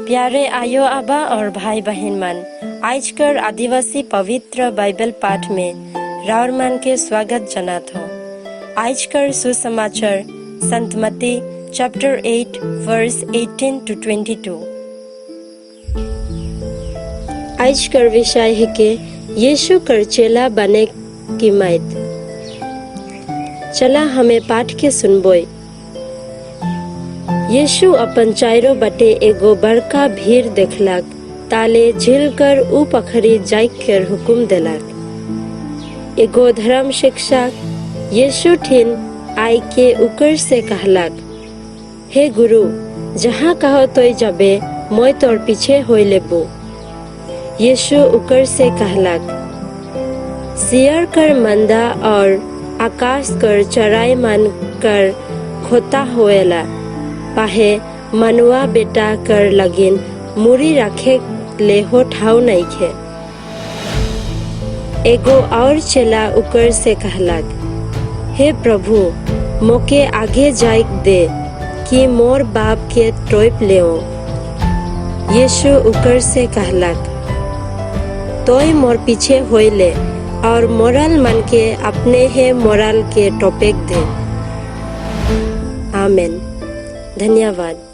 प्यारे आयो आबा और भाई बहन मन, आज कर आदिवासी पवित्र बाइबल पाठ में राउर मन के स्वागत जनात हो। आज कर सुसमाचार संतमती चैप्टर 8 वर्स 18 टू 22। आज कर विषय है कि यीशु कर चेला बने की मायत। चला हमें पाठ के सुनबोई। यीशु अपन चाइरो बटे एगो बड़का भीड़ देखलक, ताले झील कर ऊ पखरी जाय कर हुकुम देलक। एगो धर्म शिक्षक यीशु ठिन आय के उकर से कहलक, हे गुरु, जहाँ कहो तोय जबे, मोय तोर पीछे होय लेबो। यीशु उकर से कहलक, सियर कर मंदा और आकाश कर चराई मन कर खोता होएला, पाहे मनुआ बेटा कर लगिन मुरी रखे ले हो ठाव नइखे। एगो और चेला उकर से कहलक, हे प्रभु, मोके आगे जाइक दे कि मोर बाप के टोप लेओ। यीशु उकर से कहलक, तोय मोर पीछे होय ले और मोरल मन के अपने हे मोरल के टोपेक दे। आमेन। धन्यवाद।